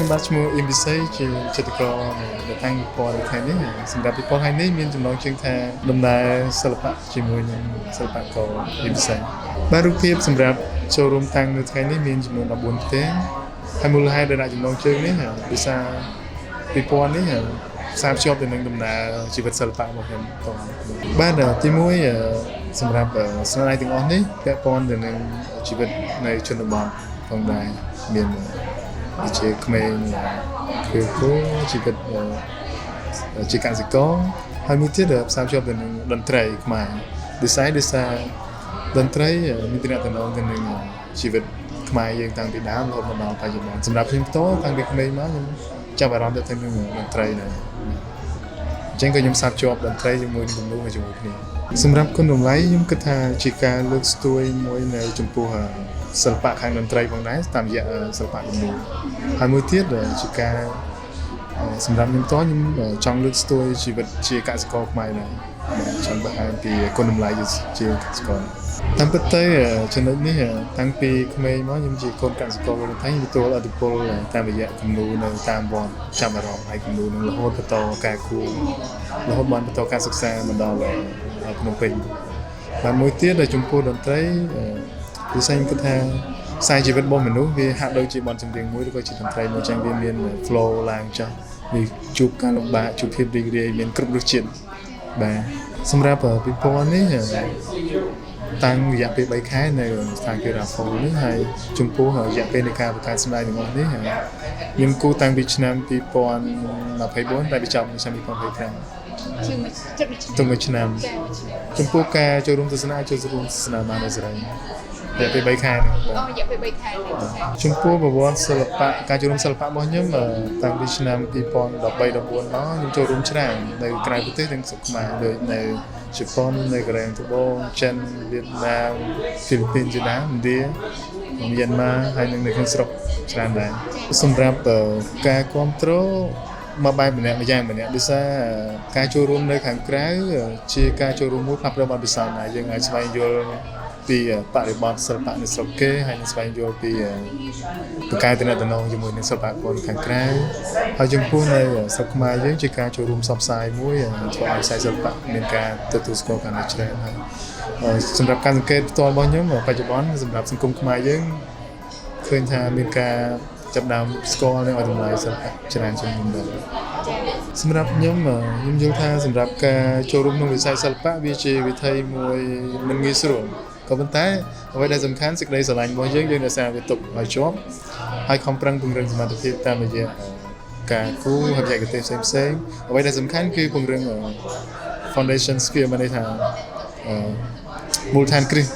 ខ្ញុំបាទឈ្មោះអ៊ីមពិសីជាចិត្តករដែលតាំងពិព័រណ៍នៅថ្ងៃនេះសម្រាប់ពិព័រណ៍ថ្ងៃនេះមានចំណងជើងថាដំណើរសិល្បៈជាមួយនឹងសិល្បករអ៊ីមពិសីបាទរូបភាពសម្រាប់ចូលរួមតាំងនៅថ្ងៃនេះមានចំនួន14ផ្ទាំងហើយមូលហេតុដែលដាក់ចំណងជើងនេះដោយសារពិព័រណ៍នេះផ្សារភ្ជាប់ទៅនឹងដំណើរជីវិតសិល្បៈរបស់ខ្ញុំតបាទទីមួយសម្រាប់ស្នាដៃទាំងអស់នេះពាក់ព័ន្ធទៅនឹងជីវិតនៅជនបទផងដែរមាន ដូចជាក្មេងគឺគោជីវិតជាកសិករហើយមួយទៀតផ្សារភ្ជាប់ទៅនឹងតន្ត្រីខ្មែរដោយសារតន្ត្រីមានទំនាក់ទំនងទៅនឹងជីវិតខ្មែរយើងតាំងពីដើមរហូតមកដល់បច្ចុប្បន្នសម្រាប់ខ្ញុំផ្ទាល់តាំងពីក្មេងមកខ្ញុំចាប់អារម្មណ៍ទៅនឹងតន្ត្រីដែរអញ្ចឹងក៏ខ្ញុំផ្សារភ្ជាប់តន្ត្រីជាមួយនឹងគំនូរជាមួយគ្នាសម្រាប់គុណតម្លៃខ្ញុំគិតថាជាការលើកស្ទួយមួយនៅចំពោះសិល្បៈខាងតន្ត្រីផងដែរតាមរយៈសិល្បៈគំនូរហើយមួយទៀតជាការសម្រាប់ខ្ញុំផ្ទាល់ខ្ញុំចង់លើកស្ទួយជីវិតជាកសិករខ្មែរដែរបាទចង់បង្ហាញពីគុណតម្លៃជាកសិករតាមពិតទៅចំណុចនេះតាំងពីក្មេងមកខ្ញុំជាកូនកសិកររបស់ថៃខ្ញុំទទួលឥទ្ធិពលតាមរយៈគំនូរនៅតាមវត្តចាប់អារម្មណ៍ហើយគំនូរនឹងរហូតបន្តការគូររហូតបានបន្តការសិក្សាមកដល់ភ្នំពេញបាទមួយទៀតដែលចំពោះតន្ត្រីពិសេសខ្ញុំគិតថាខ្សែជីវិតរបស់មនុស្សវាហាក់ដូចជាបទចម្រៀងមួយឬក៏ជាតន្ត្រីមួយចឹងវាមាន flow ឡើងចុះវាជួបការលំបាកជួបភាពរីករាយមានគ្រប់រសជាតិបាទសម្រាប់ពិព័រណ៍នេះតាំងរយៈពេល3ខែនៅស្ថានភាពរ៉ាហ្វូនេះហើយចំពោះរយៈពេលនៃការបង្កើតស្នាដៃទាំងអស់នេះខ្ញុំគូរតាំងពីឆ្នាំ2024តែបញ្ចប់នៅឆ្នាំ2025 ជាងមួយចិត្តមួយឆ្នាំ ទៅមួយឆ្នាំ ចាមួយឆ្នាំ ចំពោះការចូលរួមទស្សនាចូលរួមទស្សនាបានដោយសេរីរយៈពេល3ខែហ្នឹងបាទ អូរយៈពេល3ខែនេះចា ចំពោះប្រវត្តិសិល្បៈការចូលរួមសិល្បៈរបស់ខ្ញុំតាំងពីឆ្នាំ2013 14មកខ្ញុំចូលរួមច្រើននៅក្រៅប្រទេសនិងស្រុកខ្មែរដូចនៅជប៉ុននៅកូរ៉េត្បូងចិនវៀតណាមហ្វីលីពីនជាដើមឥណ្ឌាមីយ៉ាន់ម៉ាហើយនិងនៅក្នុងស្រុកច្រើនដែរសម្រាប់ការគ្រប់គ្រងមកបែបម្នាក់ម្យ៉ាងម្នាក់ដោយសារការចូលរួមនៅខាងក្រៅជាការចូលរួមមួយផ្លាស់ប្ដូរបទពិសោធន៍ណាយើងអាចស្វែងយល់ពីបរិបទសិល្បៈនៅស្រុកគេហើយនឹងស្វែងយល់ពីបង្កើតទំនាក់ទំនងជាមួយនឹងសិល្បករខាងក្រៅហើយចំពោះនៅស្រុកខ្មែរយើងជាការចូលរួមផ្សព្វផ្សាយមួយធ្វើឲ្យខ្សែសិល្បៈមានការទទួលស្គាល់កាន់តែច្រើនហើយសម្រាប់ការសង្កេតផ្ទាល់របស់ខ្ញុំបច្ចុប្បន្នសម្រាប់សង្គមខ្មែរយើងឃើញថាមានការចាប់ផ្ដើមស្គាល់និងឲ្យតម្លៃសិល្បៈច្រើនជាងមុនដែរសម្រាប់ខ្ញុំខ្ញុំយល់ថាសម្រាប់ការចូលរួមក្នុងវិស័យសិល្បៈវាជាវិធីមួយមិនងាយស្រួលក៏ប៉ុន្តែអ្វីដែលសំខាន់សេចក្តីស្រឡាញ់របស់យើងយើងរក្សាវាទុកឲ្យជាប់ហើយខំប្រឹងពង្រឹងសមត្ថភាពតាមរយៈការគូរហើយបច្ចេកទេសផ្សេងៗអ្វីដែលសំខាន់គឺពង្រឹង foundation skill មានន័យថាមូលដ្ឋានគ្រឹះ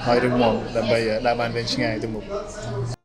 ឲ្យរឹងមាំដើម្បីដើរបានវែងឆ្ងាយទៅមុខ។